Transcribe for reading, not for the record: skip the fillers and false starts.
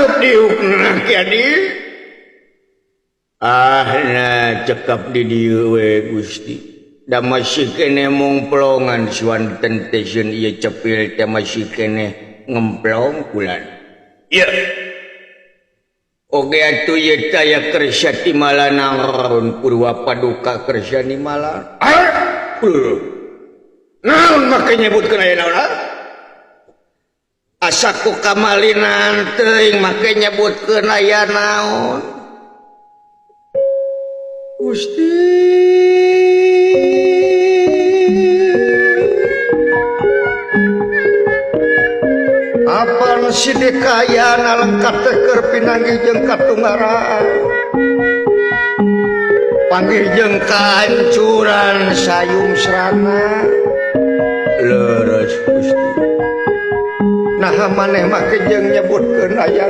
Hareup diukna Ki Adi. Ah nah cekap di dieu we Gusti. Da masih keneh mongplongan suanten teh sieun ieu cepil teh masih keneh ngemplong kulan. Ieu. Oge atuh ieu taya kersa timalanang Purwa Paduka kersa nimala. Ah! Naon make nyebutkeun aya naon? Asa ku kamalinan teuing make nyebutkeun aya naon? Gusti. Apan sidikayana lengkap teh keur pinanggih jeung katunggaran. Panggih jeung kahancuran sayung serana. Leres Gusti. Naha maneh make jeung nyebutkeun aya